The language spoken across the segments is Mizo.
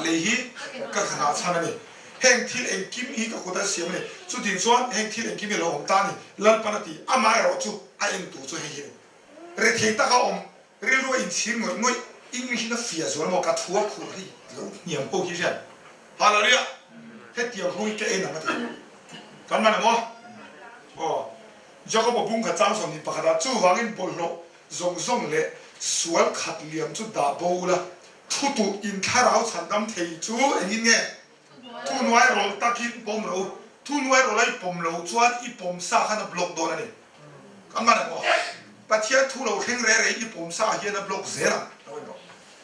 Lei hi ka nghah chhan a ni. Heng thil engkim hi ka kut a siam a ni. Chutin chuan heng thil engkim hi a lo awm ta a ni. Lalpan a ti. Amaherawh chu a entu chu hei hi a ni. Rethei taka awm, rilru a inchhir ngawih ngawih, English in a fiah zual maw? Ka thu a khur hei lo hniam ho hi hriat. Hallelujah! Hetiang ho hi ka en ang a ti. Kan man ang aw. Aw. Jakob-a bung kha chang 21 ah chuvangin bawlhhlawh zawng zawng leh sual khat liam chu dah bo ula, Thutuh in thlarau chhandam thei chu engin nge? Thuhnuai rawlh takin pawm rawh u. Thuhnuai rawlh a i pawm lo chuan i pawm sa khan a block dawn a ni. Ka man ang aw. Pathian thu lo thleng reh reh i pawm sa hian a block zel ang. Lo en rawh.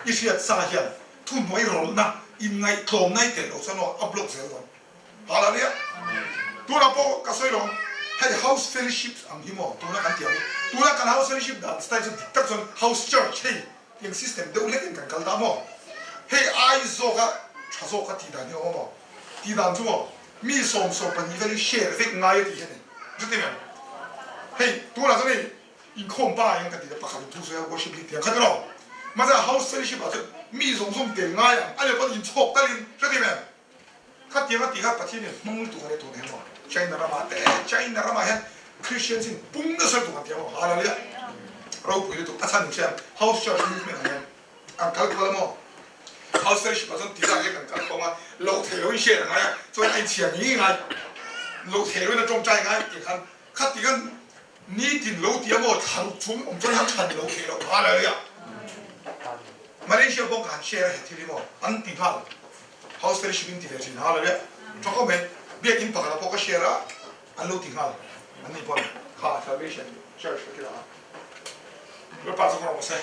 I hriat sa hian thuhnuai rawlhna inngaihtlawmna i telh loh chuan aw a block zel dawn. Hallelujah. Tunah pawh ka sawi lo ang. Hei house fellowship ang hi maw tuna kan tih ang hi. Tuna kan house fellowship dan style chu dik tak chuan house church hei Eng system deuh hlek in kan kal ta maw? Hei ai zawka tha zawka tih dan hi a awm maw? Tih dan chu maw mi 72 vel hi share vek ngai a tih hi a ni. Chuti em? Hei tunah chuan hei inkhawm pa eng kan ti ta pakhat in thu sawi a worship lead tiang kha tiraw? Mahse house fellowship ah chuan mi zawng zawng tel ngai ang a leh pawn inchhawk talin chuti em? Khatiang a ti kha Pathian in hmang lutuk a ni tun emaw China ramah te China ramah hian Christians in pung nasa lutuk an ti emaw Hallelujah ropui lutuk a chhan in hria House Church movement ang hian an kal kual emaw House Fellowship ah chuan ti zat lek an kal khawm a loh theih loh in share a ngai a chuan a inchhiar ngei ngai loh theih loh in a tawngtai ngai tih khan khati khan Nitin lo ti amaw thla ruk chung awm chuan a than lo thei lo Hallelujah Malaysia pawh ka han share a he thil hi maw an ti nghal House Fellowship in ti ve thin Hallelujah tha khawp mai Biakin pakhat ah pawh ka share a an lo ti nghal an ni pawn kha Salvation Church ka ti la a Lalpa chu ka rawh se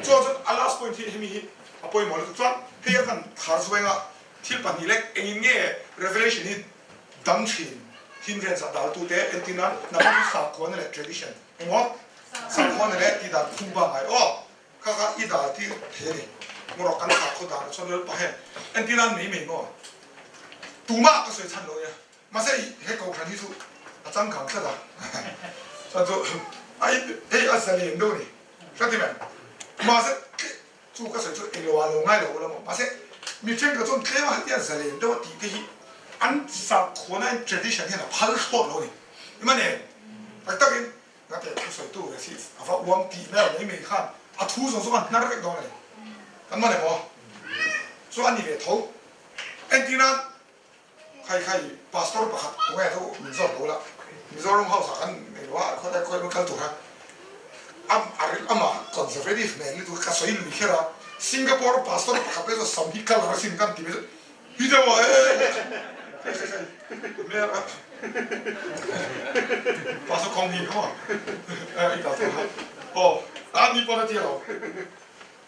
chuan chuan a last point hi hemi hi a pawimawh lutuk chuan hei a kan thar zuaing a thil pahnih lek engin nge Revelation hi Dang thin, hindrance a daltute entirna hnam chu sakhuana leh tradition emaw sakhuana leh tih dan phung ba ngai aw kha kha i dal tir thei a ni. Maw kan sakhaw dan ah chuan Lalpa hian entirna an nei mai maw? Tumah ka sawi chhan lo nia. Mahse he kohhran hi chu a changkang tlat a, chuan chu a hei a zalen deuh a ni. Hre ti mai. Mahse Chu ka sawi chu englo ah lo ngai lo ula maw? Mahse, mi thenkhat chuan tlem a hetiang zalen deuh a tih te hi an sakhuana in tradition hian a phal thlawt lo a ni. Ema nen, tak takin ngate thu sawitu ve si a va uang tih mai mai mai khan a thu zawng zawng a hnar vek dawn a ni. Kan man emaw? Chu a ni ve tho. Entirnan, Khai khai pastor pakhat tunge chu min zawt lo la Mizoram house ah kan nei lo a khawlai khawi kal tur a amah conservative nen lutuk ka sawi lui kher a Singapore pastor pakhat te chu sam hi colour a sin kan ti mai chu hi deuh a e khai khai khai hmel a pastor khawng hi khaw i ta chu aw a ni pawn a ti lo.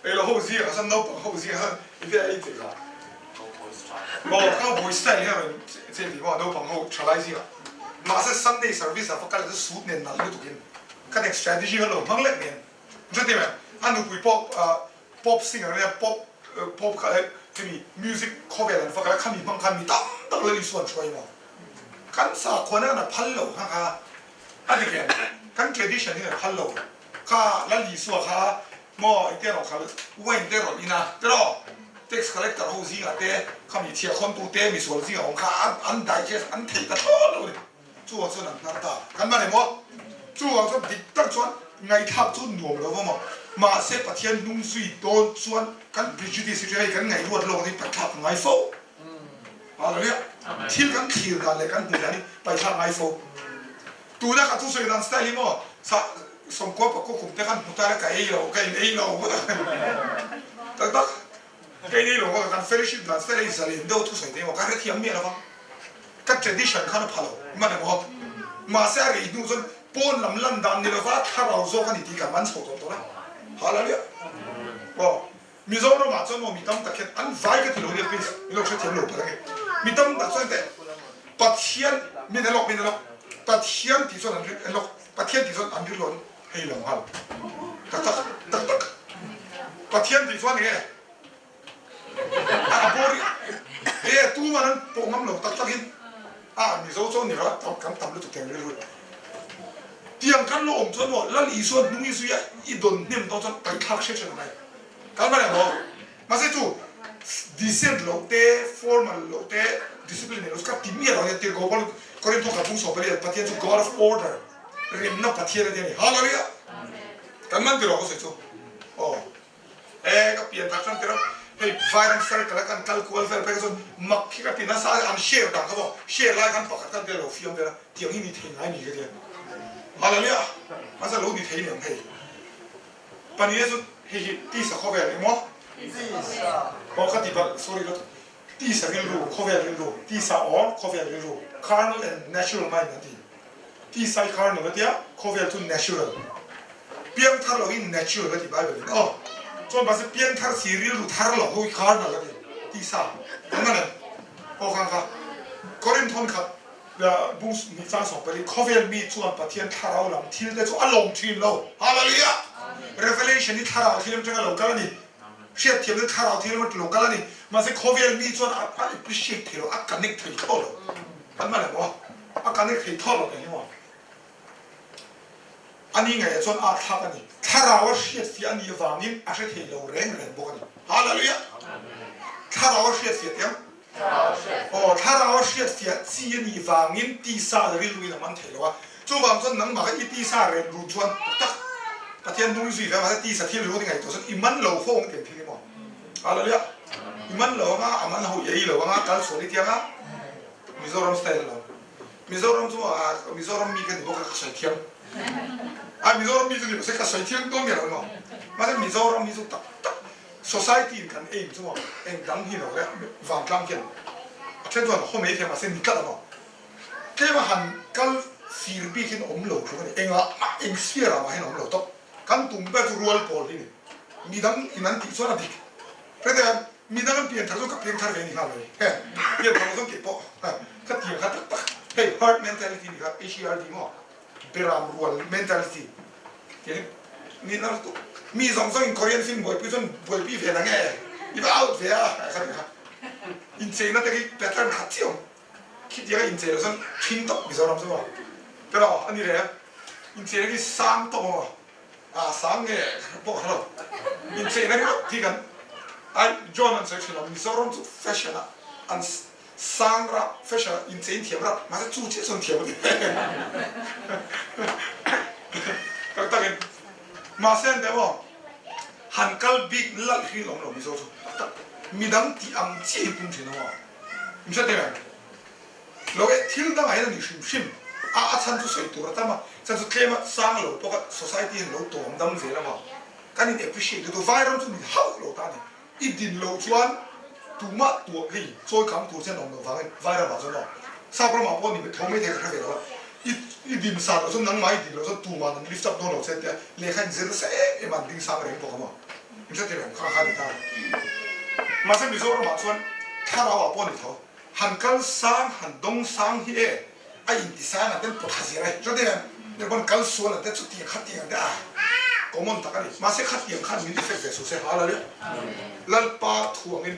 Ei lo ho zia kha chuan naupang ho zia kha i te ei tih kha. Maw cowboy style hian rawn che tih maw naupang ho thalai zia. Mahse Sunday service ah va kal chu suit nen nalh lutuk in kha tiang strategy kha lo hmang lek nen. Chuti mai a nupui pawh pop singer ania pop pop kha hemi music khawvel an va kal a khami hmang khan mi tam tak Lal Isua an hruai maw. Kan sakhuana an a phal lo kha kha a dik em kan tradition hian a phal lo. Kha Lal Isua kha maw i te rawh kha wine te rawn in a tiraw tax collector ho zingah te kha mi chhiahkhawntu te misual zingah awm kha an digest an theih ta thlawt lo a ni. Chuvang chuan an hnar ta. Kan man emaw? Chuvang chuan dik tak chuan ngaihthlak chu nuam lo va maw? Mahse Pathian hnung zui dawn chuan kan prejudice hi chu hei kan ngaihruat lawk hi paithlak a ngai fo. Hallelujah! Thil kan thlir dan leh kan hmuh dan hi paithlak a ngai fo. Tuna ka thusawi dan style hi maw sa sawmkua pakua kum te khan hmu ta ila ka ei lo ka in ei lo tak tak ka in ei lo ka kan fellowship dan style a inzalen deuh thusawi te maw ka hrethiam miah lova ka tradition khan a pha lo man emaw mahse a rei hnu chuan pawn lam lan dan ni lova thlarau zawk a ni tih kan man chho tawh tawh a hallelujah aw Mizoram ah chuan maw mi tam tak hian an vai ka ti lo nia please min lo hrethiam lo palh ange mi tam tak chuan teh Pathian min elawk min elawk Pathian tih chuan an ri elawk Pathian tih chuan an ri lawn hei lo nghal tak tak tak tak Pathian tih chuan enge a boring e tuman an pawh ngam lo tak tak in a Mizo chuan ni lo a kan tam lutuk thei ang rilru Tiang kan lo awm chuan maw Lal Isua hnung i zui a i dawn hnem dawn chuan paithlak hriat hriat a ngai. Kan va leh maw? Mahse chu. Decent loh te, formal loh te, discipline nei loh chu ka ti miah lo a nia. Tirhkoh Paul Korinth khat bung 14 Pathian chu God of order, remna Pathian a nia ni. Hallelujah! Kan man tiraw ka sawi chu? Aw. E ka pian tak chuan tiraw hei vairam circle a kan kal kual vel phei kha chuan mak khi ka ti nasa a, an share dan kha maw share lai khan pakhat khan te lo fiam vel a, tiang hi ni thei ngai ni ka tia. Hallelujah! Mahse lo ni thei ni ang hei. Pania chu hei hi tisa khawvel emaw? Aw ka ti palh, sorry lutuk. Tisa rilru, khawvel rilru, tisa or khawvel rilru, carnal and natural mind an ti. Tisa hi carnal a tia, khawvel chu natural. Piangthar lo hi natural a ti Bible in aw. Chuan mahse piangthar si rilru thar lo ho hi carnal a ti, tisa. Kan man em? Aw khan kha. Korinthon khat Bung hnih chang 14, Khawvel mi chuan Pathian thlarau lam thil te chu a lawm thin lo. Hallelujah! Revelation hi thlarau thil atanga lo kal a ni. Hriatthiamna thlarau thil atanga lo kal a ni. Mahse khawvel mi chuan a appreciate thei lo, a connect thei thlawt lo. Kan hman em aw? A connect thei thlawt lo teh hi maw? A ni ngaihah chuan a thlak a ni. Thlarau a hriatfiah a nih avangin a hre thei lo reng reng bawk a ni. Hallelujah! Thlarau a hriatfiah teh ang. Aw, thlarau a hriatfiah chi a nih vangin tisa leh rilruin a man thei lo a. Chuvang chuan nangmah kha i tisa rem run chuan tak tak Pathian hnung i zui ve a, mahse tisa thil rilru i ngaihtuah chuan i man lo fo ang tih thil hi maw? Hallelujah! I man lo anga, a man ho i ei lo anga, kal sual i ti anga, Mizoram style a lo. Mizoram chu Mizoram mi ka ni bawk a, ka sawi thiam. A, Mizoram mi chu ni lo se ka sawi thiam dawn nge lo maw? Mahse Mizoram hi chu tak tak Society in kan aim chu maw eng dang hi lo le vantlang hian a then chuan haw mai thei mahse ni tlat a maw tlem a han kal fir bik hian awm lo tluk a ni engah mah eng sphere ah mah hian awm lo tawp kan tum ber chu rual pawl hi ni midang in an tih chuan a dik hretei a midang an pian thar chu ka piang thar ve a ni nghal mai he pian thar lo chuan keipawh ka tiang kha tak tak hei herd mentality ni kha HERD maw Beram rual mentality tih mi nar tuk. Mi zawng zawng in Korean film buaipui chuan buaipui ve nang e, i va out ve a kha ti kha. Incheina te khi pattern khat chiah awm. Khitianga inchei loh chuan ṭhing tawp Mizoram chu maw. Pero a ni reng. Incheina khi sang tawp a maw. A sang nge pawh ka hre lo. Incheina ringawt hi kan ai John an sawi ṭhin lo Mizoram chu fashion ah an Sang rap, fashion ah inchein thiam rap, mahse chu chiah chuan thiam a ni. Tak takin, mahse an teh maw, han kal bik lalh hi lawm lo Mizo chu, tak tak, midang tih ang chiah hi pum thin a maw, min hre thei em? Lo e, thil dangah hian a ni hrim hrim, a a chhan chu sawi tur a tam a, chhan chu tlem a sang lo bawk a, society hian lo tawm dam zel a maw, kan in appreciate lutuk, vairam chu min hauh lo ta a ni. I din loh chuan tumah tuah hei chawi kang tur che an awm loh vangin vairamah chuan aw sap ramah pawh ni tho mai thei ka hre ve lo a, i i din san loh chuan nangmah i din loh chuan tumah an lift up dawn lo che tia lehkha in zir nasa em em a an ding sang reng bawk a maw in hre thei reng kha kha ni ta mahse Mizoramah chuan thlarau ah pawh ni tho han kal sang han dawng sang hi e a inti sang an ten pawtha zir a chuan eng pawn kal sual an te chutiang khatiang an te a common tak a ni mahse khatiang khan min effect ve suh se hallelujah Lalpa thuangin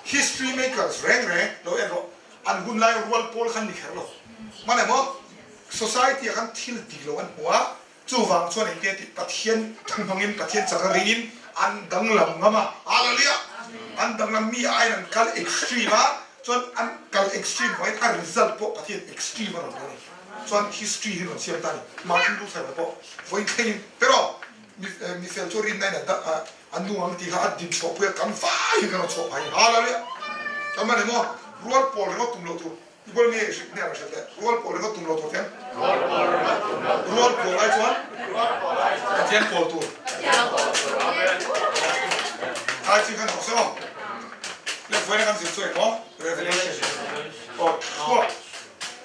history makers reng reng lo en rawh an hun lai rual pawl khan ni kher lo hman emaw society ah khan thil dik lo an hmu a Chuvang chuan engtia tih Pathian thu hmangin Pathian chakna ringin an danglam ngam a, Hallelujah! An danglam mi aiin an kal extreme a, chuan an kal extreme vangin a result pawh Pathian extreme a rawn pe a ni. Chuan history hi rawn siam ta a ni. Martin Luther te pawh vawiin thlengin pero mi fel chu rinna in a nu ang tih kha a din chhuah pui a, kan vaiin kan rawn chhuah phah hi. Hallelujah! Kan man emaw rual pawl ringawt tum loh tur. I bual nge hrik hniam a hriat le? Rual pawl ringawt tum lo tur hian? Rual pawl ringawt tum lo tur. Rual pawl ai chuan? Rual pawl ai chuan. Pathian pawl tur. Pathian pawl tur. Amen. Thai chi khan hawk se aw. Le vawiin a kan zir chu engmaw? Revelation. Aw thuak.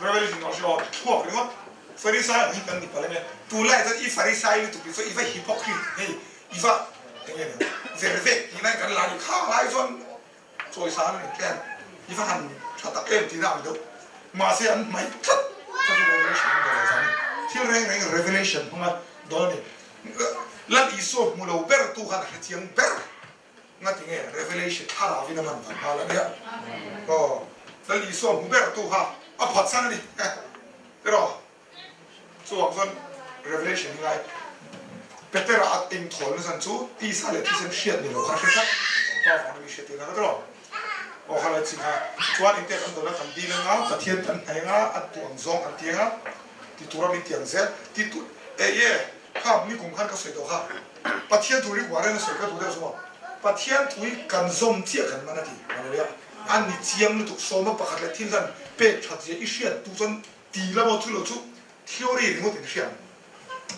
Revelation awh hri aw thuak ringawt. Farisai ang hi kan ni palh enge. Tunlai chuan i farisai lutuk hi chuan i va hypocrite hei i va enge ni vervek tih lai kan la ni khang lai chuan Chawi san a ni tlem. I va han tha tak em tihna ang deuh. Mahse an hmaih tlat chuan chu revelation an dawn lo vang. Thil reng reng revelation hmanga dawn a ni. Lal Isua hmu lo ber tu khan a hre chiang ber. Ngati nge revelation thlarau in a man vang nghal a nia. Aw Lal Isua hmu ber tu kha a phatsan a ni. Erawh. Chuvang chuan Revelation hi ngai Petera a engthawl na chan chu tisa leh thisen hriat ni lo kha a hre tlat. Pa vang a mi hriat tihna kha tawh. Aw khalai chi kha chuan engte kan dawn a kan dil anga Pathian kan hnaih anga a duh ang zawng kan ti anga ti tura min ti ang zel ti tu e ye kha nikum khan ka sawi tawh kha Pathian thu hi Warren a sawi ka duh deuh chu maw Pathian thu hi kan zawm chiah kan man a ti Hallelujah a ni chiang lutuk sawma pakhat leh thil hlan pek that zia i hriat tu chuan ti lama chu lo chu theory ringawt in hria ang.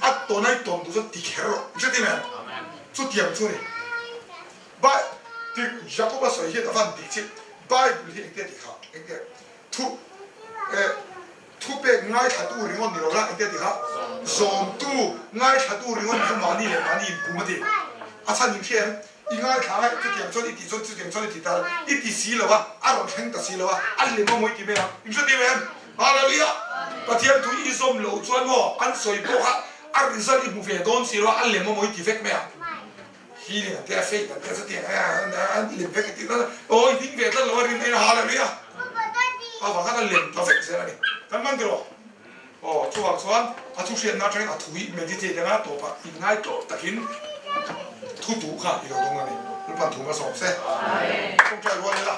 A tawn a i tawn duh chuan ti kher rawh. I hre ti mai ang. Chutiang chu a ni. Bai ti Jakoba sawi hian a van dik chiah. Bible hi engtia tih kha? Engtia thu eh thupek ngaithlatu ringawt ni lo la engtia tih kha? Zawmtu ngaithlatu ringawt ni chu mahni leh mahni inpum a ti. A chhan in hria em? I ngaithla a, chutiang chuan i tih chuan chutiang chuan i ti ta, i ti si lo a, a rawn thleng ta si lo a, a lem a maw i ti mai ang. In hre tir em? Hallelujah! Pathian thu i zawm loh chuan maw an sawi pawh kha a result i hmu ve dawn si lo a, a lem a maw i ti vek mai ang. Healing an tia, faith an tia, chutiang a lem vek i ti ta, aw i ding ve tlat lo a rin ain Hallelujah! Avang khan a lem ta vek zel a ni. Kan man tiraw? Aw, chuvang chuan a thu hriatna atangin a thu hi meditate anga tawpah inngaitawh takin thu tuh kha i lo dawng a ni. Lalpan thu hmasawm se. Tawngtai rual ila.